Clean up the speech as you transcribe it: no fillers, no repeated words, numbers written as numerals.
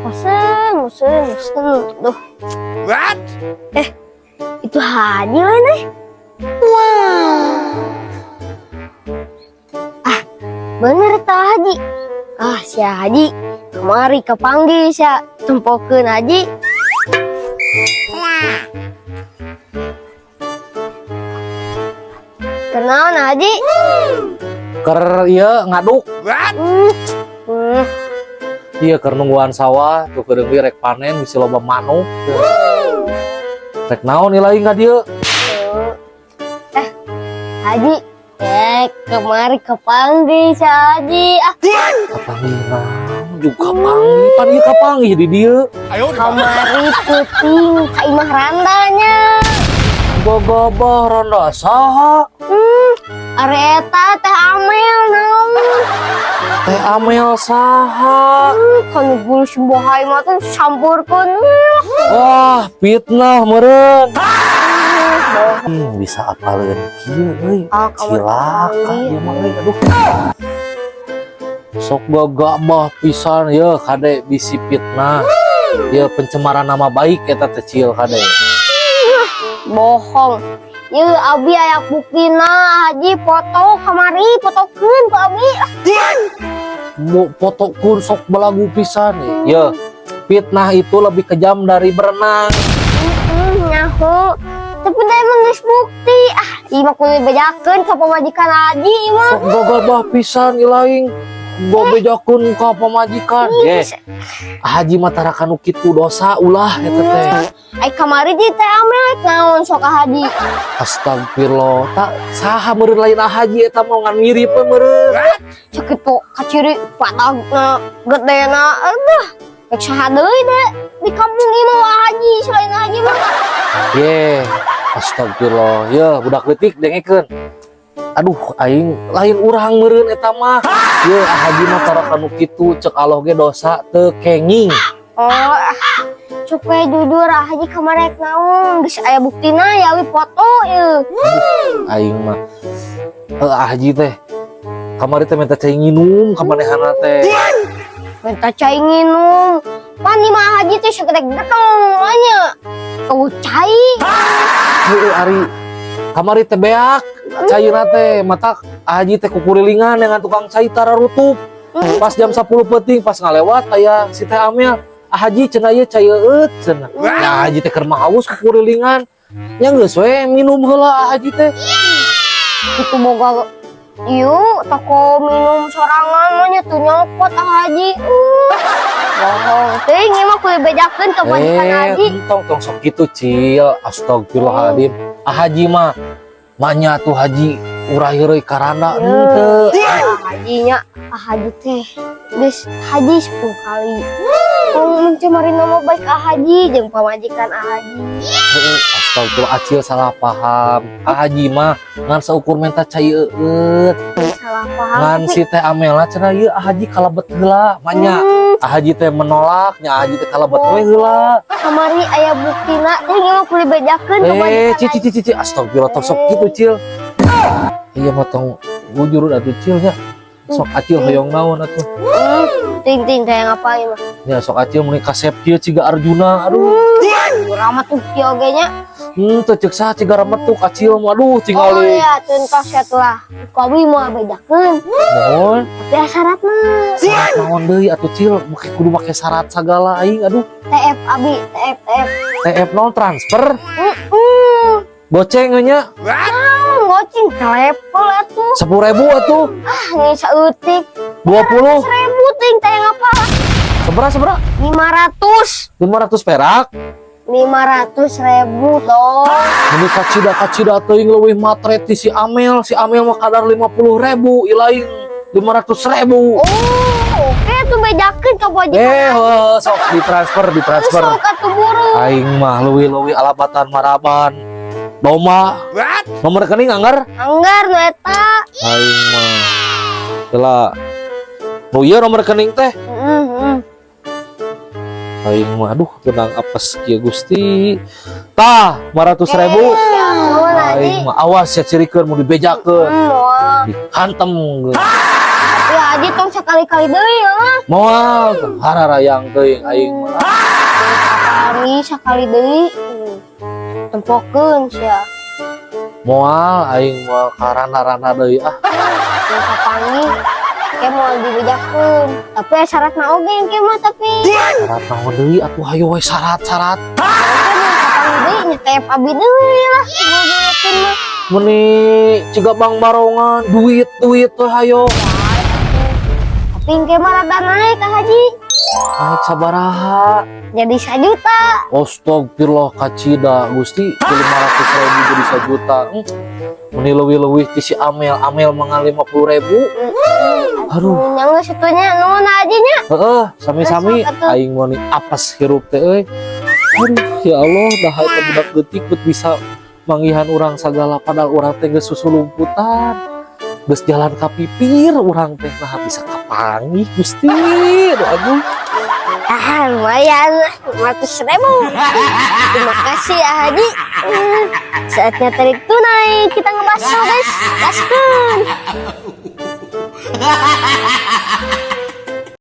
Bosen, bosen, bosen. Duh. What? Eh, itu Haji lain nih. Wow. Ah, bener tah Haji. Ah, si Haji. Kemari kapanggih sia tempokeun Haji. Kenaon, Haji? Keur ieu ngaduk. What? Iya, keur nungguan sawah tuh, keudeung we rek panen, bisi loba manuk. Rek naon ieu ka dieu? Eh, Haji. Eh, kemari kapanggih si Haji. Ah, Kapanggih naon juga kapanggih? Pan ieu kapanggih di dieu. Kamari peuting ka imah randanya. Gagabah randa saha? Ari eta Teh Amel naon? Teh Amel saha? Kan bulu si bohai mah tuh sampurkeun. Wah, fitnah meureun. Bisa apaleun kieu euy. Ah, kamu Cilaka tahu. Ieu mah euy, aduh. Sok gagabah pisan ye, kade bisi fitnah. Ye, pencemaran nama baik eta teh, Cil, kade. Bohong. Ye, abi aya buktina, Haji, foto kamari fotokeun ku abi. Mau fotokeun sok belagu pisan ye. Fitnah itu lebih kejam dari berenang. Nyaho. Tapi da emang geus bukti. Ah, ieu mah kudu bejakeun ka pamajikan Haji ieu mah. Sok gagabah pisan ilaing. Gobejakeun ka pamajikan. Ye. Haji mah tara kanu kitu, dosa, ulah eta teh. Ai kamari di Teh Amel naon sok ka Haji? Astagfirullah. Tak saha meureun, lain Haji eta mah, ngan mirip we meureun. Sakitu kaciri patagna gedena, aduh. Rek saha deui deh di kampung ieu mah Haji selain Haji mah. Ye, astagfirullah. Ye, budak leutik, dengekeun. Aduh, aing lain urang meureun eta mah. Ye, Haji mah tara kanu kitu, cek Allah ge dosa teu kenging. Oh, ah. Cukup jujur ah, Haji kamari rek naon? Geus aya buktina ya, wi foto ieu. Aing mah Haji teh kamari teh minta cai nginum ka manehana teh. Minta cai nginum. Pan di mah Haji teh segede gedong nya. Kau cai. Heueuh, ari kamari teh beak caina teh, matak Haji teh kukurilingan dengan tukang cai tararutup. Pas jam 10 peuting, pas ngalewat aya si Teh Amel. "Ah, Haji," cenah, "ieu cai eueut," cenah. Ya Haji teh keur mah haus kukurilingan. Nya geus we minum heula Haji teh. Itu boga ieu toko minum sorangan mah nya tuh nyokot ah Haji. Bohong. Teuing ieu mah kudu bejakeun ka pamajikan Haji. Entong, tong sok kitu, Cil. Astagfirullahaladzim. Ah, Haji mah manya tuh Haji urah heureuy karanda henteu. Ah, Hajinya, ah Haji teh geus haji 10 kali. Mau mencemari nama baik ah Haji jeung pamajikan ah Haji. Heeh, astagfirullah, Acil salah paham. Ah, Haji mah ngan saukur menta cai eueut. Salah paham. Ngan tapi si Teh Amela cenah ieu ah Haji kalebet heula manya. Ah Haji teh menolak nya, ah Haji teh kalebet we heula. Kamari aya buktina teh, ieu mah kudu bejakeun ka Eh, pamajikan. Ci, ci, ci, ci, astagfirullah, tong sok kitu, Cil. Iya mah tong bujur atuh, Cil, nya. Sok Acil hoyong naon atuh? Ting ting kayak ngapain mah? Ya sok Acil mun kasep kieu ciga Arjuna, aduh. Urang mah tuh kieu oge nya. Teu ceuk saha ciga remetuk Acil mah, aduh, Oh tingali. ya, tuntas ya lah. Kami mau bejakeun. Mohon. Tapi aya syaratna. Syarat naon deui atuh, Cil? Make kudu make syarat sagala aing, aduh. TF abi, TF TF. TF naon, transfer? Heeh. Goceng nya? Ah, goceng telepon atuh. 10.000 atuh. Ah, ini saeutik. 20. 1000 ting teh ngapa? Seberapa, seberapa? 500. 500 perak. 500 ribu dong. Ini kacida kacida teuing leuwih matre ti si Amel. Si Amel mah kadar 50.000, ilaing 500.000. Oh, oke tuh bejakeun ka pamajikan. Eh, heuh, sok ditransfer, ditransfer. Sok atuh buru. Aing mah leuwih-leuwih alabatan maraban. Doma. What? Nomor rekening anggar? Anggar nu eta. Aing mah. Heula. Nu ieu nomor rekening teh. Heeh. Aing mah aduh, tenang apes kieu Gusti. Tah, 500.000. Nuhun, Haji. Aing mah awas ya, cirikeun mun dibejakeun. Moal. Dihantem. Tapi Haji tong sakitu. Sakali-kali deui ya mah. Moal hararayang teuing aing mah. Sakali sakali deui. Tempokeun sia. Moal, aing moal karana-rana deui ah. Mun kapanggih ke moal dibejakeun. Tapi aya syaratna oge engke mah tapi. Syarat naon deui atuh? Hayo we syarat-syarat. Engke mun kapanggih deui nya tep abi deui lah. Moal dibejakeun mah. Meni ciga bang barongan duit duit tuh hayo. Tapi engke mah rada naik ka haji. Naik sabaraha? Jadi 1 juta. Astagfirullah kacida Gusti, 500 ribu jadi 1 juta. Meni leuwih-leuwih ti si Amel. Amel mangan 50 ribu. Aduh. Nya geus atuh nya, nuhun haji nya. Heeh, sami-sami. Besok atuh. Aing mau nih apes hirup teh euy. Aduh, ya Allah, dah eta budak leutik bet bisa manggihan urang sagala, padahal urang teh geus susulumputan. Geus jalan ka pipir urang teh, nah bisa kapanggih Gusti. Aduh, aduh. Ah, lumayan, 500 ribu. Terima kasih ya Haji. Saatnya tarik tunai, kita ngebaso guys. Gaskeun.